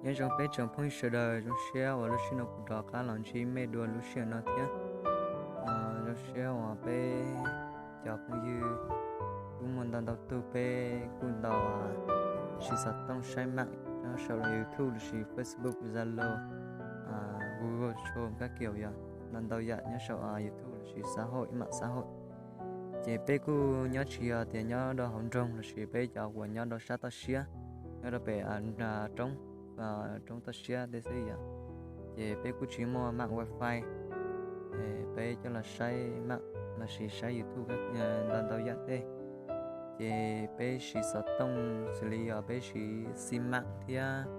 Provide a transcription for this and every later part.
Nyob zoo peb tsoom phooj ywg sawv daws, zoo siab uas lub sij hawm no kuv rov qab los ntsib mej dua lub sij hawm no thiab. Zoo siab uas peb cov phooj ywg kuj muaj ntau ntau tug peb kuj tau siv xov tooj saib mam nyob saum YouTube lossis Facebook, Zalo, Google Chrome kab kiam yom, ntau ntau yam nyob saum YouTube lossis xab hauj, ib mam xab hauj. Ces peb kuj nyob tsis yog tias nyob rau hauv nroog lossis peb cov uas nyob rau sab toj siab, nyob rau pem roob, roob toj siab tej xwb yom. Ces peb kuj tsis muaj mam wifi, peb coj los saib mam lossis saib YouTube ntau ntau yam tej. Ces peb siv xov tooj xws li yog peb siv xim mam thiab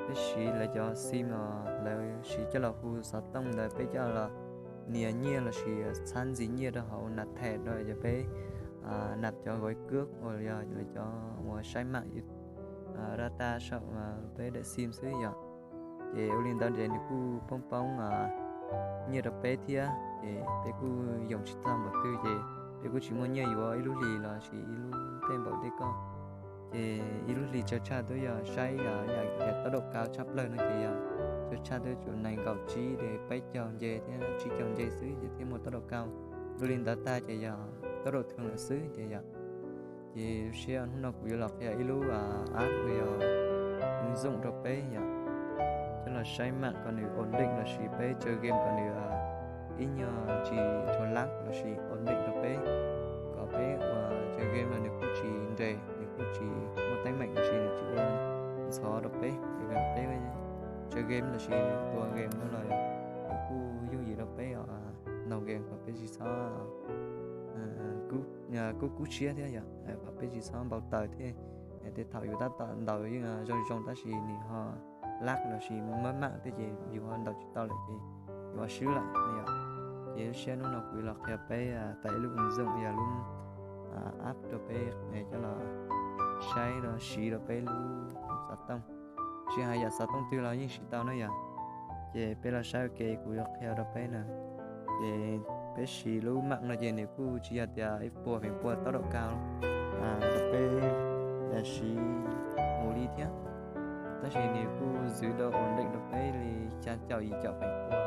peb siv lawv cov xim uas lawv siv coj los hu xov tooj ntawd peb coj los nias nyiaj lossis txhab ntxiv nyiaj rau hauv nab them rau cov peb nab cov gói cước uas yog lawv cov uas saib mam data saum peb daim xim xwb yom. Ces ua li ntawd ces nws kuj poob poob nyiaj rau peb thiab ces peb kuj yoom tsis txog npaum twg ces peb kuj tsis muaj nyiaj yuav ib lub hlis lossis ib lub tej npaum tej ko. Ces ib lub hlis tsawg tshaj twb yog saib yam tau daum kav tshaj plaws no ces yog tsawg tshaj twb tsuas nees nkaum tsib ces peb caug nce thiab tsib caug nce xwb ces thiaj muaj tau daum kav. Ua li ntawd tag ces yog tau daum thwm lawm xwb ces yog. Ces lub sij hawm hnub no kuv yuav los qhia ib lub app uas yog ntxoom rau peb yom, coj los saib mam kom nws ổn định lossis peb chơi game kom nws ib nyuag tsis tshua lag lossis ổn định rau peb, kom peb uas chơi game los nws kuj tsis nres, nws kuj tsis muaj teeb meem lossis nws tsis ua ntxhov rau peb. Peb chơi game lossis tua game no los nws kuj yooj yim rau peb os, ntaus game kom peb tsis txhob kub kub siab thiab yom, kom peb tsis txhob npau taws thiab. Tej thaum yus tab tom ntaus yeej zoo zoo tab sis nws ho lag lossis mab mam tej ces yus ho ntaus tsis tau lawm ces yus ho swb lawm yom. Ces lub sij hawm hnub no kuv los qhia peb tải lub ứng dụng yog lub app rau peb coj los saib rau siv rau peb lub xov tooj. Tsis hais yam xov tooj twg los yeej siv tau na yom. Ces peb los saib ua ke kuv yuav qhia rau peb na. Ces peb siv lub mam no ces nws kuj tsis yog tias ib puas feem pua tau daum kav rau peb siv mus li thiab. Tab sis nws kuj zwv tau ổn định rau peb li xya caum yim caum feem pua,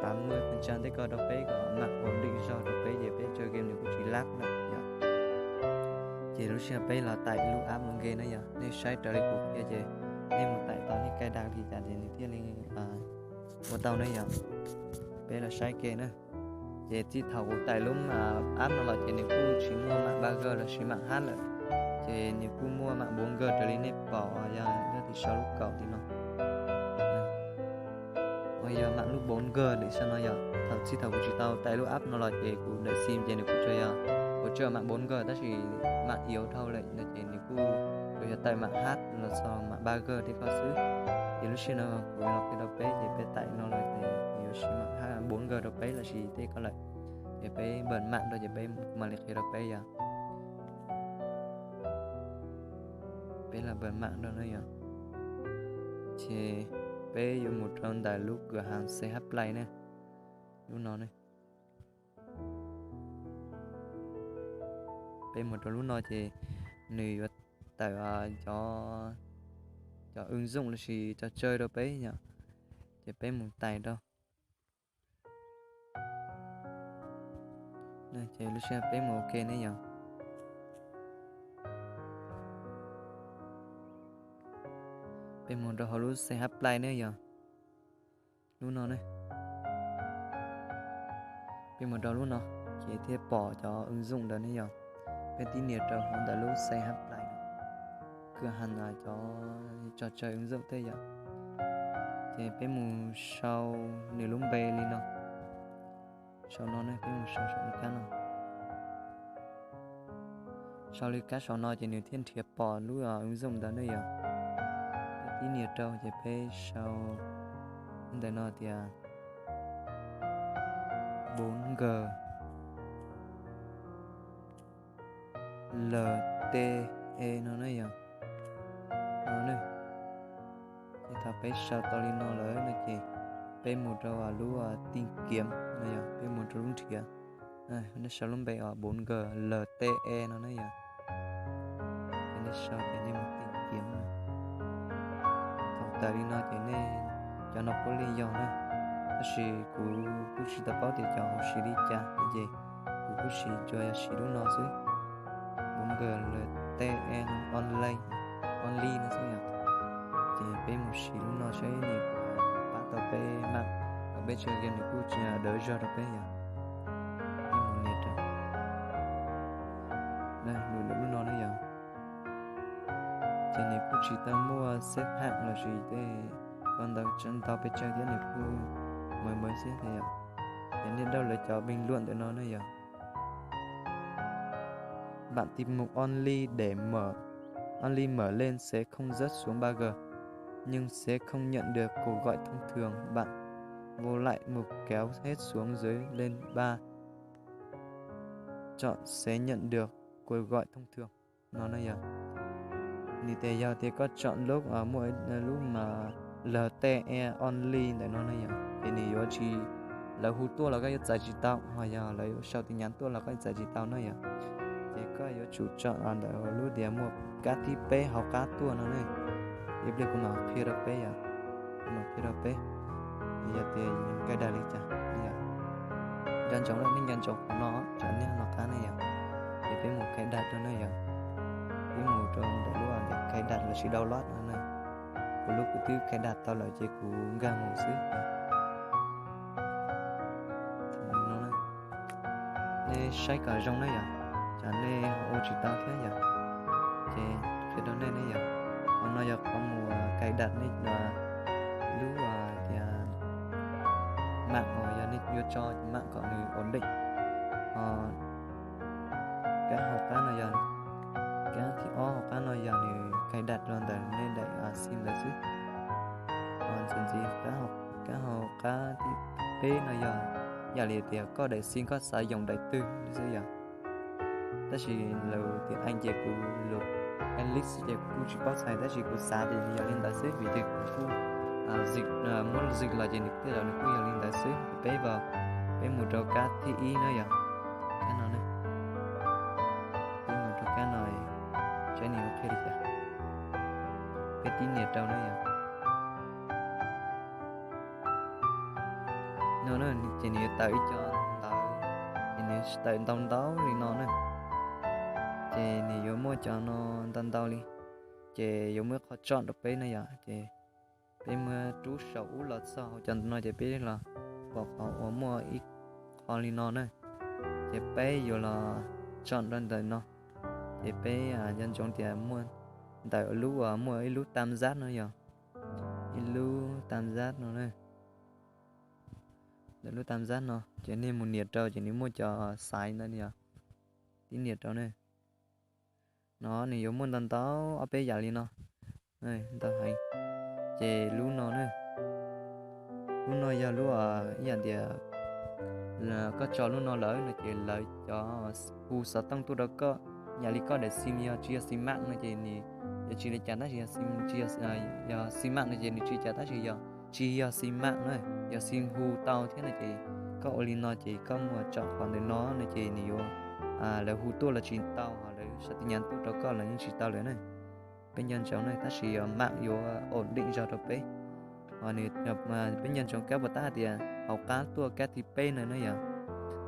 tám mươi phần trăm tej ko rau peb kom mam ổn định zog rau peb ces peb chơi game nws kuj tsis lag lawm yom. Ces lub sij hawm peb los tải lub app ua ke na yom, nej saib raws li kuv qhia ces nej mus tải tau nej cài đặt li cas ces nws thiaj li ua tau na yom. Peb los saib ke na. Ces txij thaum kuv tải lub app no los ces nws kuj tsis muaj mam ba G lossis mam hab lawm, ces nws kuj muaj mam bốn G raws li nej pom yog nyob tim sau lub kaum tim no. Uas yog mam lub bốn G ntawm sau no yog thaum txij thaum kuv tsis tau tải lub app no los ces kuv daim sim ces nws kuj tsuas yog hỗ trợ mạng bốn G tab sis mạng yếu dhau lawm no ces nws kuj tsuas yog tải mạng hab los txog mạng ba G tej ko xwb. Ces lub sij hawm no kuv los qhia rau peb ces peb tải no los ces nws yuav siv mạng hab bốn G rau peb lossis tej ko lawm. Ces peb bật mạng rau ces peb mam li qhia rau peb yog. Peb los bật mạng rau na yom. Ces peb yuav mus rau ntawm lub cửa hàng C H Play na, lub no ne. Peb mus rau lub no ces nws yuav tawm cov, cov ứng dụng lossis trò chơi rau peb yom. Ces peb mus tải rau. Ces lub sij hawm peb mus ua ke ne yom. Peb mus rau hauv lub C H Play ne yom. Lub no ne. Peb mus rau lub no, ces thiaj pom cov ứng dụng ntawd ne yom. Peb tib nias rau hauv ntawm lub C H Play, cửa hàng cov trò chơi ứng dụng tej yom. Ces peb mus sau nws lub npe li no. Sau no ne, peb mus sau saum lub kab no. Sau li kab saum no ces nws thiaj nrhiav pom lub ứng dụng ntawd ne yom. Peb tib nias rau ces peb sau ntawm no tias bốn G L T E no ne yom. No ne. Ces thaum peb sau tau li no lawm no ces peb mus rau lub tìm kiếm no yom, peb mus rau lub nrhiav. Nej sau lub npe uas bốn G L T E no ne yom. Ces nej sau ces nej mus tìm kiếm no. tawm li no ces nej cov no puav leej yog na. Tab sis kuv kuj tsis tau paub tias cov hauv siv li cas ces kuv kuj siv tsuas yog siv lub no xwb. Kuv nkawd lawv T E online, online no xwb yom. Ces peb mus siv lub no saib nws pab tau peb mam, kom peb tsa game nws kuj tsis dawv zog rau peb yom. Peb mus nias rau lub no na yom. Ces nws kuj tsis tau muaj xếp hạng los sis tej ko ntau pes tsawg thiab, nws kuj mới mới xwb thiab yom. Ces nej dauj lawv cov bình luận ntawm no na yom. Bạn tìm một only để mở, only mở lên sẽ không rớt xuống ba G, nhưng sẽ không nhận được cuộc gọi thông thường. Bạn vô lại một kéo hết xuống dưới lên ba, chọn sẽ nhận được cuộc gọi thông thường. No na yog, nws tias yog tias koj chọn lub muaj lub mas L T E only ntawm no na yog, ces nws yuav tsis, lawv hu tuaj los koj yuav txais tsis tau, ho yog lawv sau tin nhắn tuaj los koj yuav txais tsis tau na yom. Ces koj yuav tsum chọn ntawm lub tias muaj kab thib peb hauv qab tuaj no ne. Ib pliag kuv mam qhia rau peb yom, kuv mam qhia rau peb. Yog tias cài đặt li cas yom. Nco ntsoov, nej nco ntsoov qhov no, tsam nej nov qab ne yom. Ces peb mus cài đặt rau ne yom. Peb mus rau ntawm lub tias cài đặt lossis download no na. Kuv lub kuv twb cài đặt tau lawm ces kuv nkag mus xwb. Nej saib kom zoo na yom, tsam nej ua tsis tau thiab yom. Ces qhia rau nej ne yom, qhov no yog qhov mus cài đặt nej lub tias mạng uas yog nej yuav tso mạng kom nws ổn định. Ho kab hauv qab no yog, kab thib ob hauv qab no yog nws cài đặt los ntawm nej daim sim ntawd xwb. Ho ntxiv ntxiv kab hauv qab thib peb no yog, yam li tias koj daim sim koj xav dùng daim twg xwb yom. Tab sis lus tias Anh ces kuv, lus English ces kuv kuj tsis paub txhais, tab sis kuv xav tias nws yog li ntawd xwb vim tias kuv kuj muab zig los ces nws tej zaum nws kuj yog li ntawd xwb. Peb, peb mus rau kab thib ib na yom, kab no ne. Peb mus rau kab no, saib nws ua qhia li cas. Peb tib nias rau na yom. No na, ces nws yuav tawm ib co ntawv, ces nws tawm ntau ntau li no na. Ces nws yuav muaj cov no ntau ntau li. Ces yuav muaj ib qho chọn rau peb na yom, ces peb muab rub saum ub los txog hauv cov no ces peb los pom qhov uas muaj ib qho li no na. Ces peb yuav los chọn rau ntawm no. Ces peb nco ntsoov tias muaj ntawm lub uas muaj ib lub tam zab no yog, ib lub tam zab no na. Ntawm lub tam zab no ces nej mus nias rau ces nws muaj cov xaiv ntawd yog, tib nias rau ne. No nws yuav muaj ntau ntau ob peb yam li no, ntau heev. Ces lub no na, lub no yog lub ib yam tias koj tso lub no lawm no ces lawv cov hu xov tooj tuaj rau koj. Yam li koj daim sim yog tsis yog sim mạng no ces nws yuav tsis li cas, tab sis yog sim, tsis yog, yog sim mạng no ces nws tsis li cas, tab sis yog tsis yog sim mạng na, yog sim hu tau thiab no ces koj ua li no ces koj mus tsom qhov ntawm no no ces nws yuav, lawv hu tuaj los tsis tau, ho lawv sau tin nhắn tuaj rau koj los yeej tsis tau lawm na. Peb nco ntsoov na, tab sis yog mạng yuav ổn định zog rau peb. Ho nws, peb nco ntsoov kab puas tab hais tias hauv qab tuaj kab thib peb no na yog,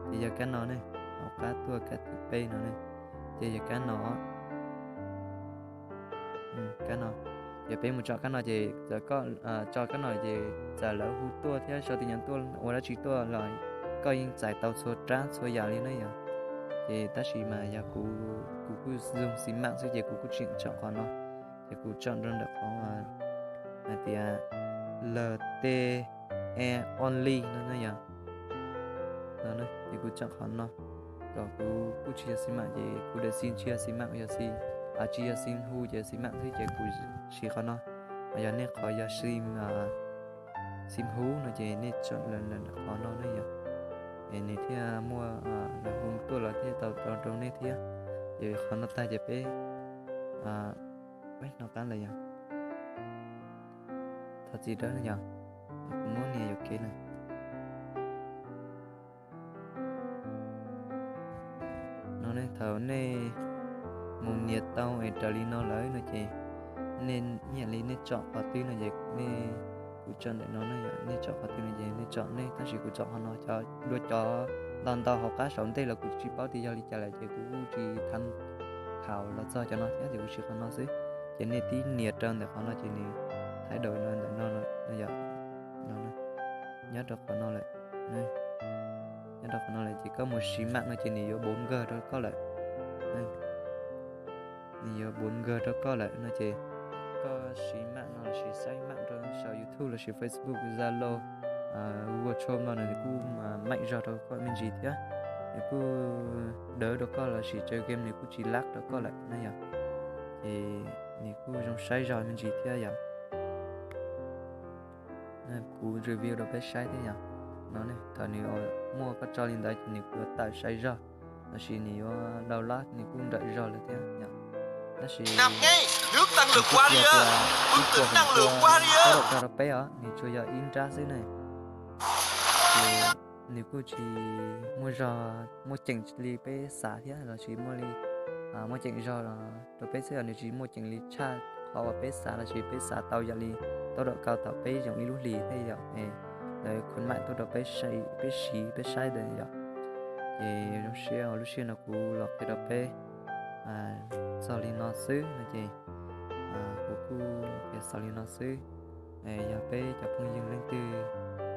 ces yog kab no ne, hauv qab tuaj kab thib peb no ne, ces yog kab no. Kab no, ces peb mus tsom kab no ces txawm koj tso kab no ces txawm lawv hu tuaj thiab sau tin nhắn tuaj ua dab tsi tuaj los koj yeej txais tau txhua rab txhua yam li na yog. Ces tab sis mas yog kuv, kuv kuj zoo sim mạng xwb ces kuv kuj tseem tsom qhov no. Ces kuv tsom rau ntawm qhov hais tias L T E only no na yog. Ces kuv tsom qhov no, kom kuv kuj tsis yog sim mạng ces kuv daim sim tsis yog sim mạng, yog sim, tsis yog sim hu ces sim mạng xwb ces kuv siv qhov no. Yog nej qhov yog sim, sim hu no ces nej tsom qhov no na yog. Es nws thiaj muaj lawv hu tuaj los thiaj tau rau nej thiab. Ces qhov no tag ces peb, peb nov qab lawm yog. Thov txim dawb yog, kuv muab nias yuam kev lawm. No ne, thaum nej mus nias tau es raws li no lawm no ces nej, ib yam li nej tsom qhov twg no ces nej, kuv tsom ntawm no ne yom, nej tsom qhov twg no ces nej tsom nej, tab sis kuv tsom qhov no, cov dua cov ntau ntau hauv qab saum ntej los kuv tsis paub tias yog li cas lawm ces kuv kuj tsis tham thaum los txog cov no thiab ces kuv siv qhov no xwb. Ces nej tib nias rau ntawm qhov no ces nws thaij daus no ntawm no, nyob rau qhov no lawm, nyob rau qhov no lawm ces koj mus siv mam no ces nws yuav bốn G rau koj lawm. Nws yuav bốn G rau koj lawm no ces koj siv mam no lossis saib mam rau saum YouTube lossis Facebook, Zalo, Google Chrome no nws kuj meem zog rau koj me ntsis thiab. Nws kuj dawv rau koj lossis tsaws game nws kuj tsis lag rau koj lawm na yom. Ces nws kuj zoo saib zog me ntsis thiab yom. Kuv review rau peb saib thiab yom. No ne, thaum nws muaj koj tso li ntawd ces nws kuj yuav tawm saib zog lossis nws yuav download nws kuj nrawm zog lawm thiab yom. Tab sis tib co tib co tau rau peb os, nws tsuas yog ib nrab xwb ne. Ces nws kuj tsis muaj zog muaj ceem li peb xav thiab lossis muaj li, muaj ceem zog rau peb xwb os, nws tsis muaj ceem li tshaj qhov uas peb xav lossis peb xav tau yam li tau rau kau thaum peb yoom ib lub hlis thiab yom. Lawv khuyến mại tuaj rau peb, peb siv peb saib ntawd yom. Ces zoo siab uas lub sij hawm no kuv los qhia rau peb txog li no xwb no ces kuv kuj qhia xaus li no xwb. Yog peb cov phooj ywg leej twg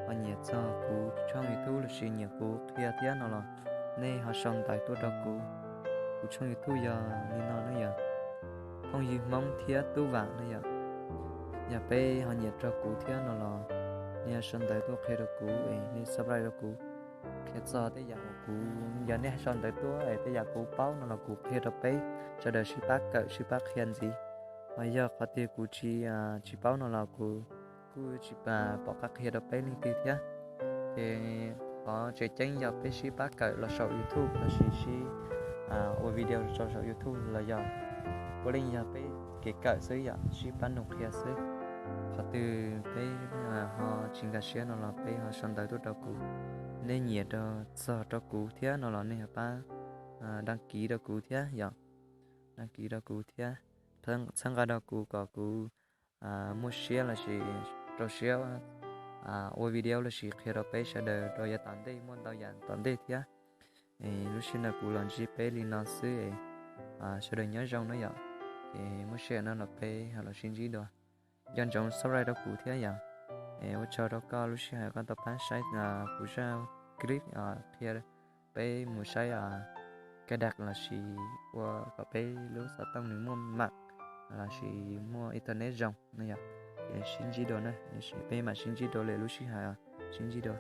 ho nyiam txog kuv tshooj YouTube lossis nyiam kuv qhia thiab no los nej ho sau ntawv tuaj rau kuv. Kuv tshooj YouTube yog li no ne yom, phooj ywg Hmoob thiab Tub Vam ne yom. Yog peb ho nyiam rau kuv thiab no los nej ho sau ntawv tuaj qhia rau kuv es nej subscribe rau kuv, qhia txog tej yam uas kuv, yog nej sau ntawv tuaj es tej yam kuv paub no los kuv qhia rau peb sawv daws sib pab kawm sib pab qhia ntxiv. Ho yog qhov twg kuv tsis, tsis paub no los kuv kuj tsis pom qab qhia rau peb leej twg thiab. Ces qhov tseem ceeb yog peb sib pab kawm los saum YouTube lossis sib ua video rau saum YouTube los yog puav leej yog peb kev kawm xwb yom, sib pab nug qhia xwb. Qhov twg peb ho tsis nkag siab no los peb ho sau ntawv tuaj rau kuv. Nej nyiam rau txog rau kuv thiab no los nej ho pab đăng ký rau kuv thiab yom, đăng ký rau kuv thiab, txhawb nqa rau kuv kom kuv muaj siab lossis rau siab ua video lossis qhia rau peb sawv daws rau yav tom ntej muaj ntau yam tom ntej thiab. Es lub sij hawm no kuv los ntsib peb li no xwb es sawv daws nyob zoo na yom. Es muaj sij hawm no los peb ho los sib ntsib dua. Nco ntsoov subscribe rau kuv thiab yom. Es ua tsaug rau koj lub sij hawm koj tau pab saib kuv zaj clip qhia peb mus saib cài đặt lossis ua kom peb lub xov tooj nws muaj mạng lossis muaj internet zoo no yom. Es sib ntsib dua na, peb mam sib ntsib dua lwm lub sij hawm, sib ntsib dua.